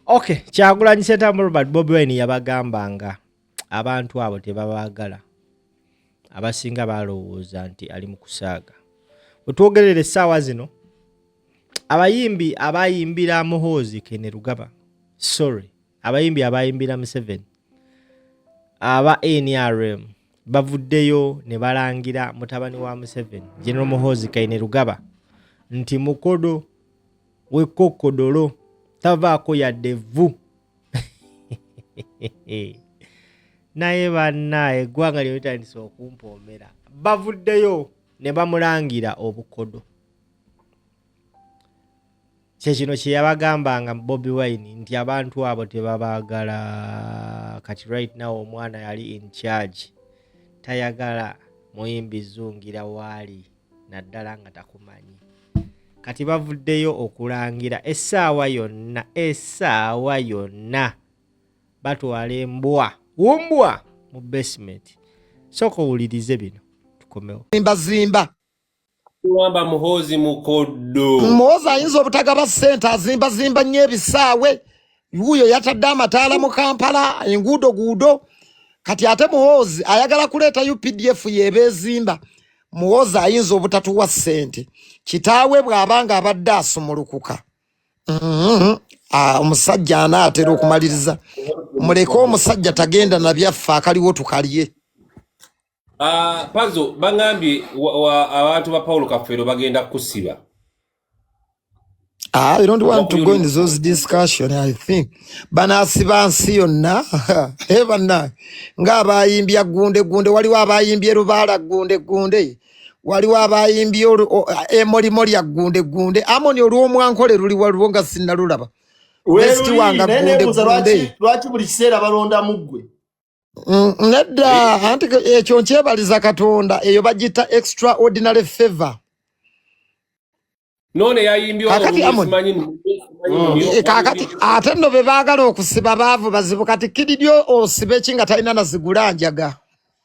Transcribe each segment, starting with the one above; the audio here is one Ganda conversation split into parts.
Okay, Kyagulanyi Ssentamu Robert, Bobi Wine yabagambanga abantu abo tebabaagala. Abasinga balowooza nti ali mu kusaaga. Wetwogerera essaawa zino, abayimbi abayimbira Muhoozi Kainerugaba, sorry, abayimbi abayimbira Museveni aba NRM bavuddeyo ne balangira mutabani wa Museveni, General Muhoozi Kainerugaba, nti mukodo w'ekkokodolo, tavaako yadde evvu. Naye banna, eggwanga lyo litandise okumpoomera. Bavuddeyo ne bamulangira obukodo. Kyekino kye yabagambanga Bobi Wine nti abantu abo tebabaagala. Kati right now omwana yali in charge tayagala muyimbi zungira waali, naddala nga takumanyi. Kati bavuddeyo okulangira essaawa yonna, essaawa yonna batwala embwa wumbwa mu basement. Sooka owulirize bino, tukomewo. Zimba. Wamba Muhoozi mukoddo. Muhoozi ayinza obutagaba ssente, azimbazimba nnyo ebisaawe. Wuuyo yatadde amataala mu Kampala, enguudo guudo. Kati ate Muhoozi ayagala kuleeta UPDF yebeezimba. Muhoozi ayinza obutatuwa ssente. Kitaawe bw'aba nga abadde asumulukuka, Ah, omusajja anaatera okumaliriza. Muleke omusajja, tagenda nabyaffe, akaliwo tukalye. Ah, Pazo, bangambye abantu ba Paulo Kafeero bagenda kusiba. Ah, I don't want to go in those discussion. I think banasiba nsi yonna. Eh, banna ng'abayimbya gunde gunde, waliwo abayimbye lubaala gunde gunde, waliwo abayimbye emolimoli ya gunde gunde. Amoni olw'omwankole luli waliwo nga sinnalulaba. Best Weeruli wanga naye gunde neebuuza gunde. lwaki buli kiseera balondamu ggwe. Nedda, anti ekyo nkyebaliza Katonda, eyo bagiyita extraordinary favor. None yayimbye Kakati Amon. simanyi. Eh, kakati ate nno be baagala okusiba baavu bazibu. Kati Kididyo osiba eki nga talina nazigula njaga?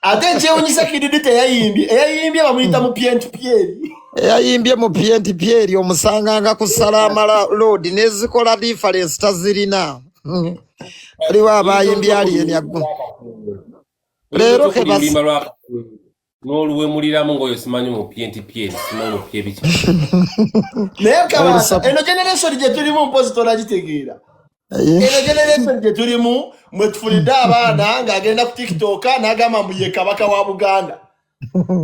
Ate ekyewunyisa, Kididi teyayimbye, eyayimbye bamuyita mu PNPeri. Eyayimbye mu PNPeri omusanganga ku Salaama Road, nezikola difference tazirina. Waliwo abayimbye alien aggu leero ke bas oluyimba lwa n'oluwemuliramu ng'oyo simanyi mu PNPeri, simanyi mu pyebiki. Naye Kabaasa, Olusapu. eno generation gye tulimu, mpozi tonagitegeera. Eno generation gye tulimu mwe tufunidde abaana ng'agenda ku TikTok n'agamba mbu ye kabaka wa Buganda.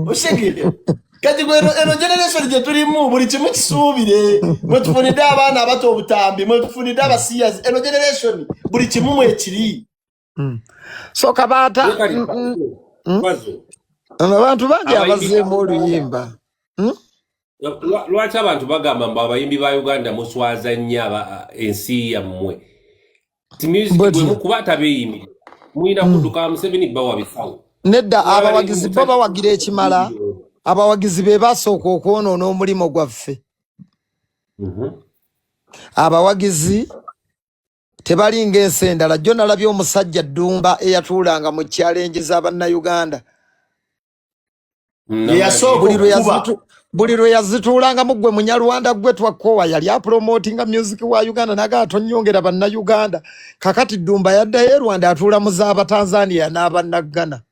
Okitegedde? Kati gwe eno generation gye tulimu, buli kimu kisuubire. Mwe tufunidde abaana abato obutambi, mwe tufunidde abasiyazi. Eno generation buli kimu mwekiri. So Kabaata, Pazo, abantu bangi Abayimbi abazeemu oluyimba. Lwaki abantu bagamba mbu abayimbi ba Uganda muswaza nnyo ensi yammwe? Ti music Bwetyo. bwe mukuba tabeeyimirira, mulina kudduka Museveni bawa bisawo. Nedda, Olaba abawagizi bo bawagira ekimala. Abawagizi be basooka okwonoona omulimu gwaffe. Abawagizi tebalinga ensi endala. Jjo nalabye omusajja Ddumba eyatuulanga mu challenge z'Abannayuganda. Ye yasooka Buli lwe okukuba. Buli lwe yazituulangamu, "Gwe Munyarwanda gwe twakkowa," yali apromotinga music wa Uganda, nagaa tonyongera Bannayuganda. Kakati Ddumba yaddayo e Rwanda, atuula mu z'Abatanzania n'Abannaggana.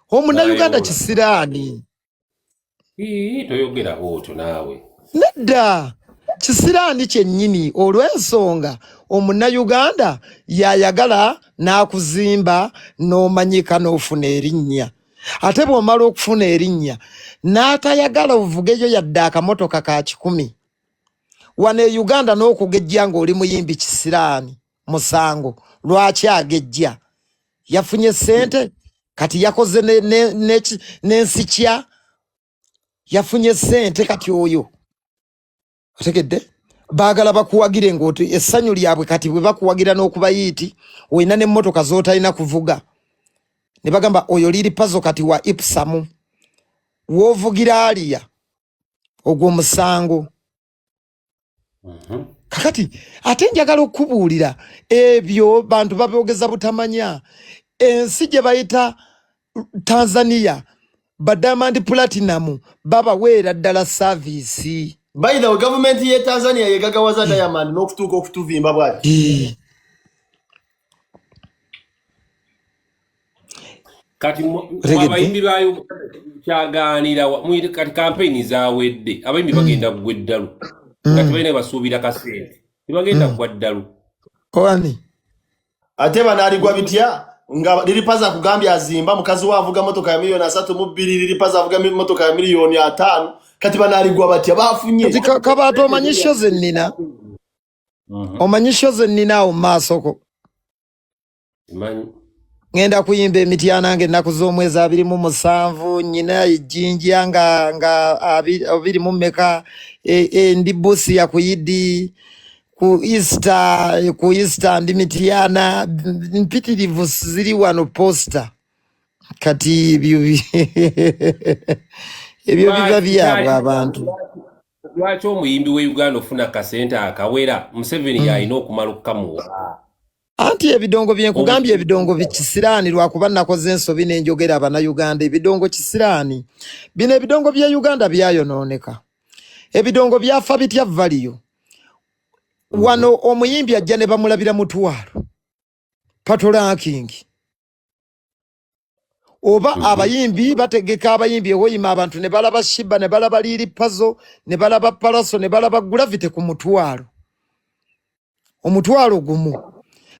Omunnayuganda Ayola. kisiraani. Ii, toyogera bwotyo naawe. Nedda, kisiraani kyennyini, olw'ensonga Omunnayuganda yayagala n'akuzimba n'omanyika n'ofuna erinnya, ate bw'omala okufuna erinnya n'atayagala ovugeyo yadde akamotoka ka 100. Wano e Uganda n'okugejja ng'oli muyimbi kisiraani, musango. Lwaki agejja? Yafunye ssente, kati yakoze n'ensikya, yafunye ssente. Kati oyo otegedde, baagala bakuwagire ng'oti essanyu lyabwe. Kati bwe bakuwagira n'okubayiiti, olina n'emmotoka z'otalina kuvuga, ne bagamba oyo Lil Pazo kati wa Ipsamu, w'ovugira aliya, ogwo musango. Kakati ate njagala okukubuulira, ebyo bantu babyogeza butamanya. Ensi gye bayita Tanzania, ba Diamond Platnumz babaweera ddala service. By the way, gavumenti ye Tanzania yegagawaza Diamond n'okutuuka okutuvimba bwati. Eh. Kati abayimbi ba kyagaanira kati kampeyini zawedde, abayimbi bagenda kugwa eddalu nga tebalina basuubira kasente, tebagenda kugwa ddalu. Owani Ate banaaligwa bitya nga Lilipaza akugambye azimba, mukazi we avuga motoka ya 32 miliyoni, Lilipaza avuga motoka ya 5 miliyoni, kati banaaligwa batya bafunye? Kati Kabaata, omanyi show ze nnina? Omanyi show ze nnina awo mu maasoko? Manyi. Ŋŋenda kuyimba emityana nga ennaku z'omwezi 27, nyina ejjinja nga abiri mu mmeka, ndi Busia ku Idi, ku Easter, ku Easter ndi Mityana. Mpitirivu ziri wano poster. Kati ebyo biba byabwe abantu. Lwaki omuyimbi we Uganda ofuna kasente akawera, Museveni yalina okumala okukamuwa? Anti ebidongo byenkugambye, ebidongo bikisiraani. Lwakuba nakoze ensobi nenjogera abannayuganda ebidongo kisiraani. Bino ebidongo bye Uganda byayonooneka. Ebidongo byafa bitya value? Wano omuyimbi ajja ne bamulabira mutwalo Patoranking oba abayimbi bategeka abayimbi ewoyima, abantu ne balaba Sheebah, ne balaba Lil Pazo, ne balaba Pallaso, ne balaba Gravity ku mutwalo, 10,000.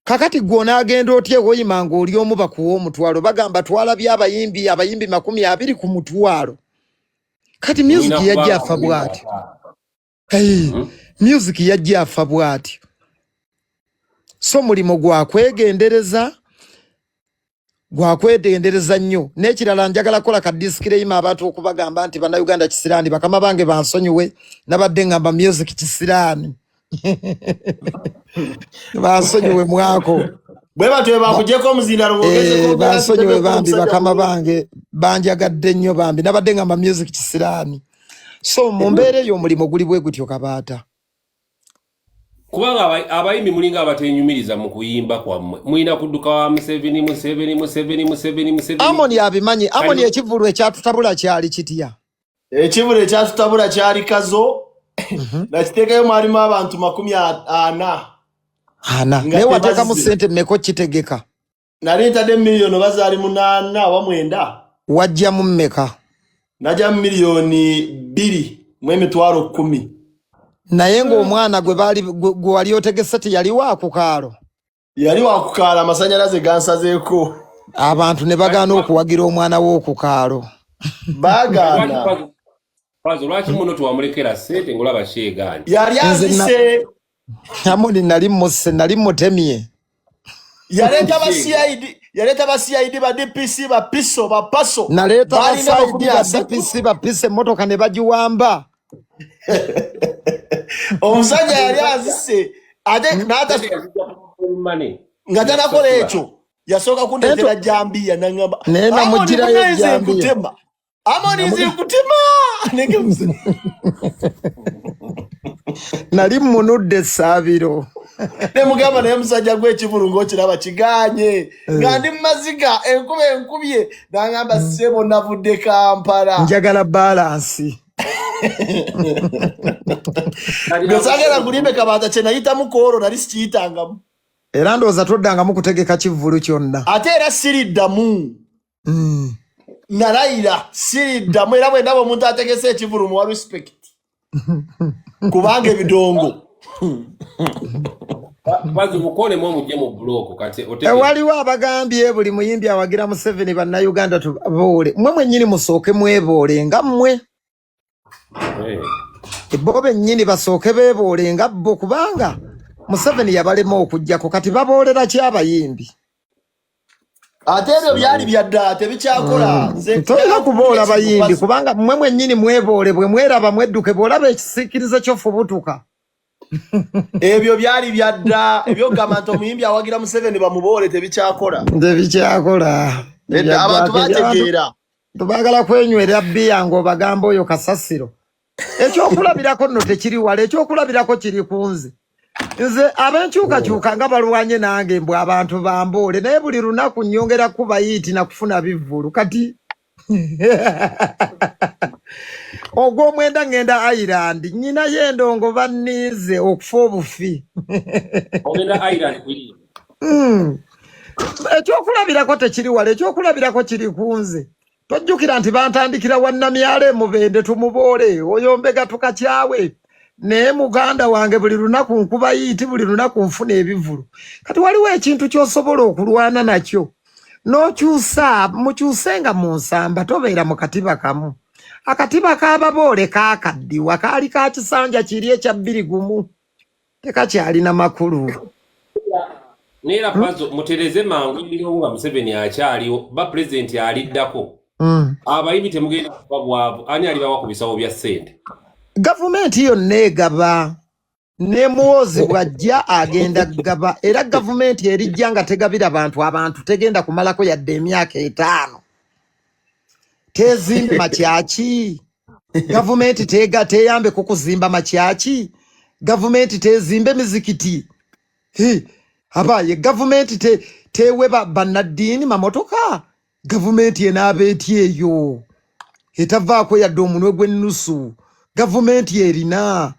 Kakati gwe onaagenda otya ewoyima ng'oli omu bakuwa omutwalo? Bagamba twalabye abayimbi 20 ku mutwalo. Kati music Mulina yajja kubanga afa bw'atyo. Hey, music yajja afa bw'atyo. So mulimo gwa kwegendereza, gwa kwegendereza nnyo. N'ekirala, njagala kukola ka disclaimer abantu okubagamba nti bannayuganda kisiraani. Bakama bange bansonyiwe, nabadde ngamba music kisiraani, bansonyiwe mwako. Bwe batyo bwe bakugyeko omuzindalo bwogezeko. Bansonyiwe bambi, bakama bange banjagadde nnyo bambi. Nabadde ngamba music kisiraani. So mu mbeera eyo omulimu guli bwe gutyo, Kabaata. Kubanga abayimbi mulinga abatenyumiriza mu kuyimba kwammwe, mulina kudduka wa Museveni, Museveni, Museveni, Museveni, Museveni. Amoni abimanyi, Amoni. Kati- Ekivvulu ekyatutabula kyali kitya? Ekivulu ekyatutabula kyali Kazo, nakiteekayo mwalimu abantu 40. Ana. Nga Naye wateekamu tebazze. sente mmeka okitegeka? Nali ntadde miliyoni oba zaali 8 oba 9. Wajjamu mmeka? Najja mu 2,110,000. Naye ng'omwana gwe baali gwe wali otegese teyali waakukaalo? Yali wakukaala, amasanyalaze gansazeeko. Abantu ne bagaana okuwagira omwana w'okukaalo. Baagaana. Pazo, lwaki muno tewamulekera sente ng'olaba kyegaanye? Yali Nze azise. Amoni nali musse, nali mutemye. Yaleeta ba CID, yaleeta ba CID, ba DPC, ba piso, ba paso. Naleeta Baalina ba CID, makumi ba asatu. DPC, bapisa emmotoka ne bagiwamba. Omusajja yali azise ate Money. nga tanakola ekyo yasooka kundeetera jambiya nangamba, Naye "Amoni, namugirayo munaye nze ejjambiya. nkutema, Amoni, nze nkutema." Nali munudde essaabiro. Nemugamba, naye musajja gw'ekivulu ng'okiraba kiganye, nga ndi mu maziga, enkuba enkubye. Nangamba, "Ssebo, navudde Kampala." Njagala balance. Gwe saagala ngulimbe, Kabaata, kye nayitamu kwolwo nali sikiyitangamu. Era ndowooza toddangamu kutegeka kivvulu kyonna. Ate era siriddamu. Nalayira siriddamu, era bwe ndaba omuntu ategese ekivulu muwa respect, kubanga ebidongo Pazo, mukonemu omugye mu block kati otegere. Waliwo abagambye buli muyimbi awagira Museveni bannayuganda tubaboole. Mwe mwennyini musooke mweboole nga mmwe. Bo bennyini basooke beeboole nga bo, kubanga Museveni yabalema okugjako, kati baboolera ki abayimbi? Ate ebyo byali byadda, tebikyakola. Nze Tolina kuboola bayimbi, kubanga mmwe mwennyini mweboole. Bwe mweraba mwedduke, bw'olaba ekisiikirize kyofubutuka. Ebyo byali byadda, ebyokugamba nti omuyimbi awagira Museveni bamuboole tebikyakola. Tebikyakola. Nedda, abantu bategeera. Tubaagala kwenywera bbiya ng'obagamba oyo kasasiro. Ekyokulabirako nno tekiri wala, ekyokulabirako kiri ku nze. Nze ab'enkyukakyuka nga balwanye nange mbw abantu bamboole, naye buli lunaku nnyongera kuba yiiti na kufuna bivvulu. Kati ogw'omwenda ŋŋenda Ireland, nnyinayo endongo banniize okufa obufi. Ogenda Ireland kuyimba? Ekyokulabirako tekiri wala, ekyokulabirako kiri ku nze. Tojjukira nti bantandikira wannamyalo emubende tumuboole oyo mbega tukakyawe, naye muganda wange buli lunaku nkuba yiiti, buli lunaku nfuna ebivulu. Kati waliwo ekintu ky'osobola okulwana nakyo n'okyusa, mukyuse nga mu nsamba, tobeera mu katiba kamu. Akatiba k'ababoole kaakaddiwa, kaali ka kisanja kiri ekya 21, tekakyalina makulu. Naye era Pazo, mutereze mangu ebiriwo nga Museveni akyaliwo, ba pulezidenti aliddako. Abayimbi temugenda kuba bwavu, ani alibawa ku bisawo bya ssente? Gavumenti yonna egaba, ne Muhoozi bw'ajja agenda gaba. Era gavumenti erijja nga tegabira bantu, abantu tegenda kumalako yadde emyaka 5. Tezimbe makyaki gavumenti, tega teyambe ku kuzimba makyaki gavumenti, tezimbe mizikiti. Hi, abaye gavumenti tewe bannaddiini mamotoka. Gavumenti enaaba etya eyo etavaako yadde omunwe gw'ennusu? Gavumenti erina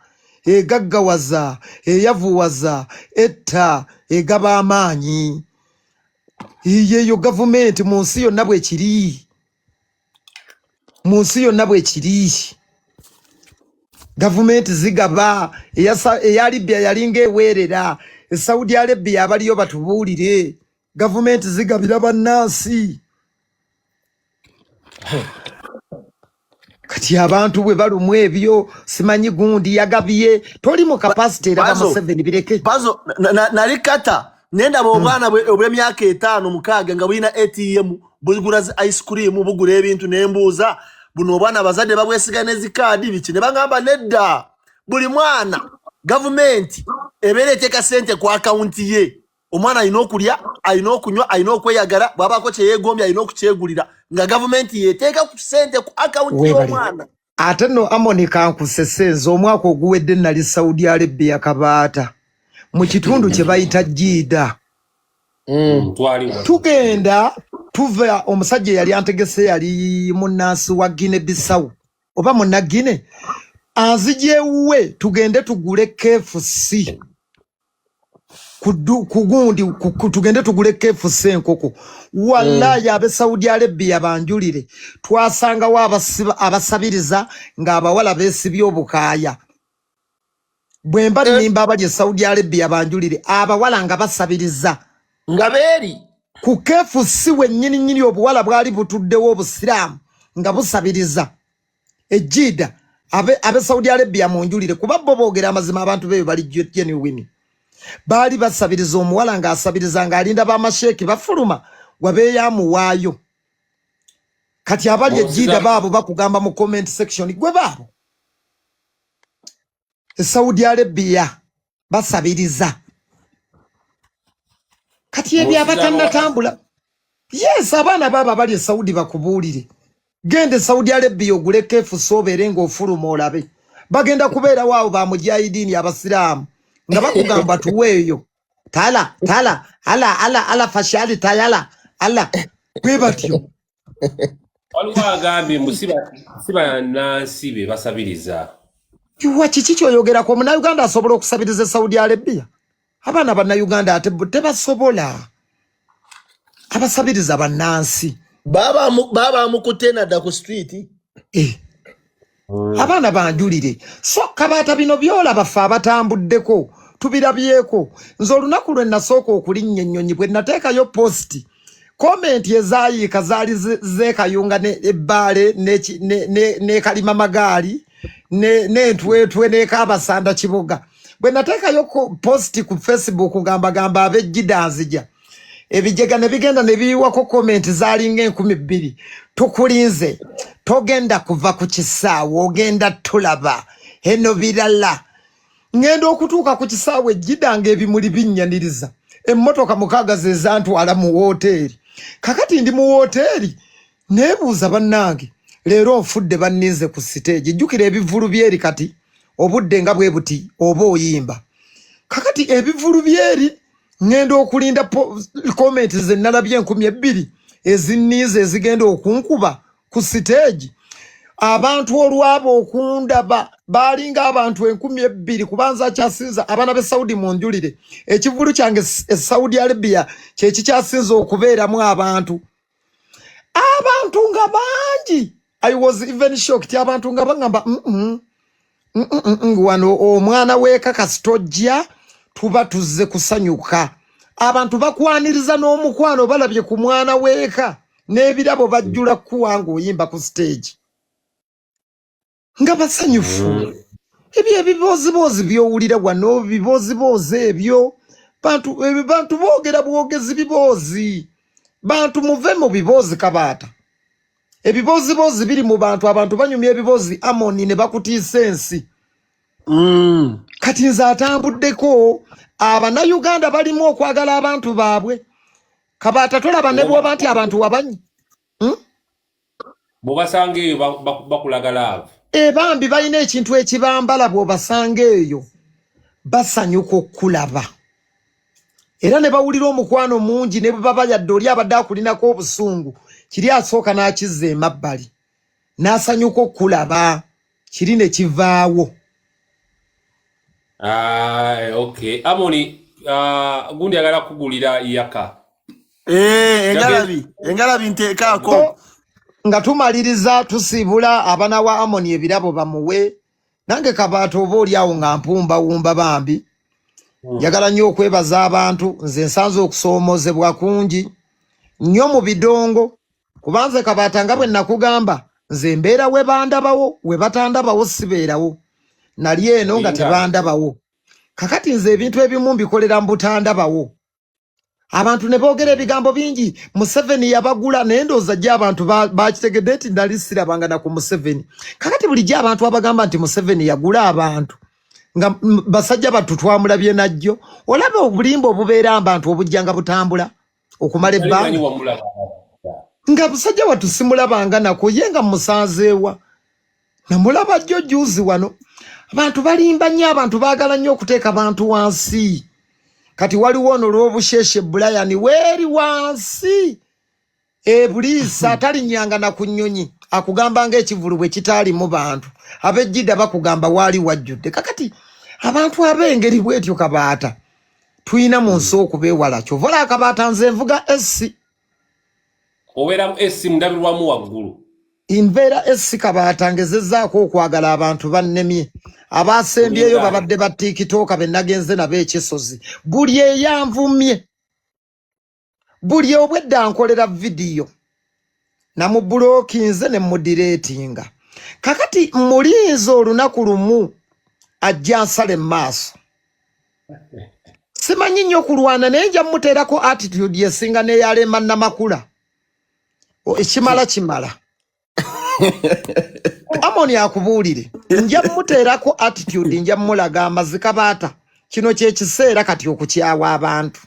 egaggawaza, eyavuwaza, etta, egaba amaanyi. Yeeyo gavumenti mu nsi yonna bwe kiri, mu nsi yonna bwe kiri. Gavumenti zigaba. Eya Libya yalinga eweerera, e Saudi Arabia abaliyo batubuulire. Gavumenti zigabira bannansi. Kati abantu bwe balumwa ebyo, simanyi gundi yagabye, toli mu capacity era Pazo, Museveni bireke. Pazo, nali kata nendaba obwana obw'emyaka 5, 6 nga bulina ATM, bugula zi ice cream, bugula ebintu. Nembuuza, buno obwana abazadde babwesiga nezikaadi biki? Ne bagamba nedda, buli mwana gavumenti ebeera eteeka sente ku akawunti ye. Omwana alina okulya, alina okunywa, alina okweyagala, bw'abaako kyeyeegombye alina okukyegulira, nga gavumenti yeteeka ku sente ku akawunti Weebale. y'omwana. Ate no Amoni, kankusese, nze omwaka oguwedde nali Saudi Arabia, Kabaata, mu kitundu kye bayita Jiida. Twaliwo. Tugenda tuva, omusajja eyali antegese yali munnansi wa Guinea Bissau oba munnagine, anzija ewuwe tugende tugule KFC ku gundi tugende tugule KFC, enkoko. Wallahi, abe Saudi Arabia banjulire, twasangawo abasabiriza ng'abawala beesibye obukaaya. Bwe mba nnimba, abali e Saudi Arabia banjulire. Abawala nga basabiriza nga beeri ku KFC wennyini nnyini. Obuwala bwali butuddewo obusiraamu nga busabiriza ejida. Abe Saudi Arabia munjulire, kuba bo boogera amazima. Abantu beeyo bali genuine. Baali basabiriza, omuwala ng'asabiriza ng'alinda bamasheeki bafuluma wabeeyo amuwaayo. Kati abali ejida baabo bakugamba mu comment section, gwe baabo e Saudi Arabia basabiriza. Kati ebyo abatannatambula, yes, abaana baabo abali e Saudi bakubuulire. Genda e Saudi Arabia ogule KFC, obeere ng'ofuluma olabe bagenda kubeerawo abo bamujayidiini abasiraamu nga bakugamba tuweeyo tala tala ala ala ala fashali tayala ala, bwe batyo. Waliwo agambye mbu si bannansi be basabiriza. Iwa kiki kyoyogerako? Omunauganda asobola okusabiriza e Saudi Arabia? Abaana bannayuganda ate bo tebasobola. Abasabiriza bannansi. Baba mukute nadda ku street. Eh. Abaana banjulire. So Kabaata, bino byolaba ffe abatambuddeko tubirabyeko. Nze olunaku lwe nasooka okulinnya ennyonyi, bwe nateekayo post, comment ezaayiika zaali zeekayunga ne ebbaale n'ekalima magaali n'entwetwe n'ekabasanda kiboga. Bwe nateekayo post ku Facebook ngambagamba ab'ejjida nzija, ebijega ne bigenda ne biyiwako comment zaalinga 2000: "Tukulinze, togenda kuva ku kisaawe, ogenda tulaba eno birala." Ŋŋenda okutuuka ku kisaawe ejjida nga ebimuli binnyaniriza, emmotoka 6 ze zantwala mu wooteeri. Kakati ndi mu wooteeri neebuuza, bannange, leero nfudde, banninze ku siteegi. Jjukira ebivvulu byeri kati obudde nga bwe buti oba oyimba. Kakati ebivvulu byeri ŋŋenda okulinda comment ze nalabye 2000 ezinniiza ezigenda okunkuba ku siteegi. Abantu olwaba okundaba Baalinga abantu 2000, kubanza akyasinza abaana b'e Saudi. Munjulire, ekivulu kyange e Saudi Arabia kyekikyasinza okubeeramu abantu, abantu nga bangi. I was even shocked, abantu nga bagamba, Wano omwana w'eka kasitojja tuba tuzze kusanyuka." Abantu bakwaniriza n'omukwano, balabye ku mwana w'eka n'ebirabo bajjula kuwa ng'oyimba ku stage, nga basanyufu. Ebyo ebibooziboozi by'owulira wano, bibooziboozi ebyo, bantu ebyo bantu boogera bwogezi biboozi. Bantu muve mu biboozi. Kabaata, ebibooziboozi biri mu bantu, abantu banyumya ebiboozi, Amoni, ne bakutiisa ensi. Kati nze atambuddeko, Abannayuganda balimu okwagala abantu baabwe. Kabaata, tolaba ne bwoba nti abantu wabanyi. Bw'obasanga eyo bakulaga love. Ebambi balina ekintu ekibambala. Bw'obasanga eyo basanyuka okkulaba, era ne bawulira omukwano mungi. Ne bwe baba yadde oli abadde akulinako obusungu, kiri asooka n'akizza emabbali n'asanyuka okkulaba, kiri ne kivaawo. Ah, okay. Amoni, gundi agala kugulira yaka. Eh, engalabi, engalabi nteekaako. So, nga tumaliriza, tusiibula abaana wa Amoni ebirabo bamuwe. Nange Kabaata, oba oli awo nga mpumbawumba bambi, njagala nnyo okwebaza abantu. Nze nsanze okusoomozebwa kungi nnyo mu bidongo, kubanze Kabaata, nga bwe nakugamba, nze mbeera we bandabawo, we batandabawo sibeerawo. Nali eno nga Olinga. tebandabawo. Kakati nze ebintu ebimu mbikolera mu butandabawo. Abantu ne boogera ebigambo bingi, Museveni yabagula, naye ndowooza jjo abantu bakitegedde nti nali sirabanga na ku Museveni. Kakati bulijjo abantu abagamba nti Museveni yagula abantu, nga basajja battu twamulabye najjo. Olaba obulimba obubeera abantu obujja nga butambula okumala Nali manyi ebbanga. Wamulaba. Nga busajja wattu simulabanga nako, ye nga musanzeewa? Namulaba jjo juzi wano. Abantu balimba nnyo, abantu baagala nnyo okuteeka abantu wansi. Kati waliwo ono olw'obusheshe Brian weeri wansi ebuliisa, atalinnyanga na ku nnyonyi, akugamba ng'ekivulu bwe kitaalimu bantu. Ab'ejjida bakugamba waali wajjudde. Kakati abantu ab'engeri bwetyo, Kabaata, tulina mu nsi okubeewala. Kyova olaba, Kabaata, nze nvuga AC. Obeera mu AC ndabirwamu waggulu. Nbeera AC, Kabaata. Ngezezzaako okwagala abantu, bannemye. Abasembyeyo Olinga. babadde ba TikToker be nagenze nabo ekisozi. Buli eyanvumye, buli obwedda nkolera vidiyo, namublockinze ne mudeletinga. Kakati mulinze olunaku lumu ajja nsale mu maaso. Simanyi nnyo kulwana, naye nja muteerako attitude esinga n'eyalema Namakula. Ekimala kimala. Amoni akubuulire, nja muteerako attitude, nja mulaga amazzi. Kabaata, kino kyekiseera kati okukyawa abantu.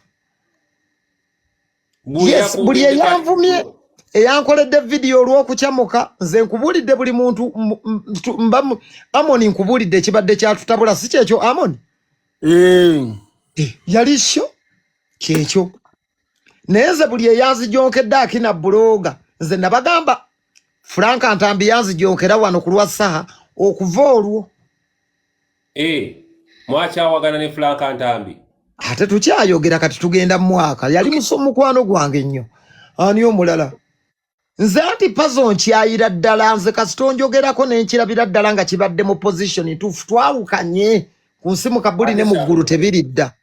Yes, buli eyanvumye, eyankoledde vidiyo olw'okukyamuka, nze nkubuulidde buli muntu Amoni, nkubuulidde ekibadde kyatutabula, si kyekyo, Amoni? Eh. Eh, yali sho kyekyo. Naye nze buli eyanzijonkedde akina blogger, nze nabagamba Franka Ntambi yanzijonkera wano ku lwa Saha, okuva olwo Eh, mwakyawagana ne Franka Ntambi? Ate tukyayogera, kati tugenda mu mwaka. Yali muso mukwano gwange nnyo. Ani omulala? Nze anti Pazo nkyayira ddala. Nze kasita onjogerako nenkirabira ddala nga kibadde mu position ntuufu, twawukanye ku nsi mu kabuli ne mu ggulu tebiridda.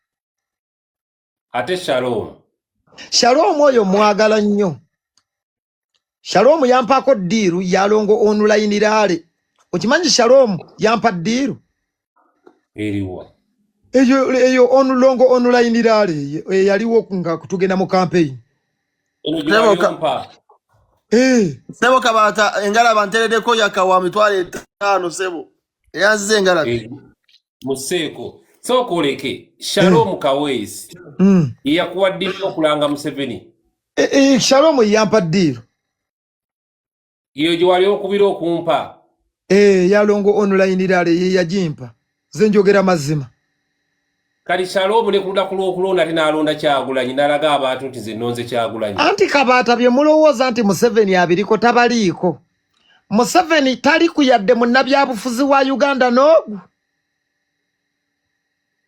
Ate Shalom? Shalom oyo mwagala nnyo. Shalom yampaako deal yalongo online rally. Okimanyi Shalom yampa deal? Eriwa? Eyo eyo onlongo online rally eyo eyaliwo nga tugenda mu campaign. Eno Sebo gyewali ompa. Eh. Sebo Kabaata, engalaba ntereddeko yakawa 50,000, sebo. Eyanziza engalabi. Eh, museeko sooka oleke Shalom Kaweesi. Yeyakuwa deal okulanga Museveni? Eh, eh, Shalom yampa deal. Iyo gye wali okubira okumpa? Eh, yalongo online rally ye yagimpa. Nze njogera mazima. Kati Shalom ne ku lunaku lw'okulonda ate n'alonda Kyagulanyi, n'alaga abantu nti nze nonze Kyagulanyi. Anti Kabaata, bye mulowooza nti Museveni abiriko, tabaliiko. Museveni tali ku yadde munnabyabufuzi wa Uganda n'ogu.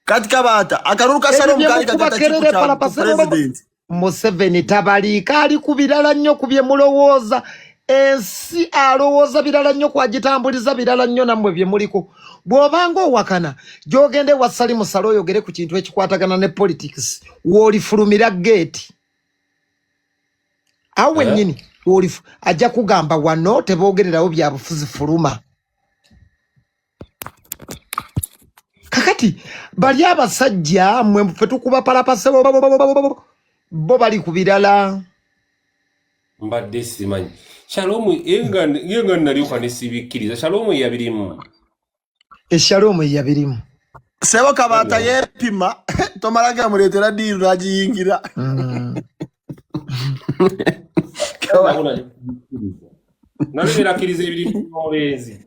Kati Kabaata, akalulu ka Ebyo Shalom bye kaali mukuba kagata ki ku kerere kya ku palapase president? Museveni tabaliika, ali ku birala nnyo ku bye mulowooza. Ensi alowooza birala nnyo, kwagitambuliza birala nnyo nammwe bye muliko. Bw'obanga owakana, gy'ogenda ewa Sali Musale oyogere ku kintu ekikwatagana ne politics, w'olifulumira geeti awo Eh? wennyini w'olifu ajja kugamba wano teboogererawo byabufuzi, fuluma. Kakati bali abasajja mwe ffe tukuba palapase, bo bali ku birala. Mbadde simanyi Shalomu ye nga nalyoka ne sibikkiriza. Shalomu yabirimu. Eshalomu yabirimu. Sebo Kabaata yeepima, tomala gamuleetera diiru n'agiyingira. Nalebera akkiriza ebirimu omulenzi.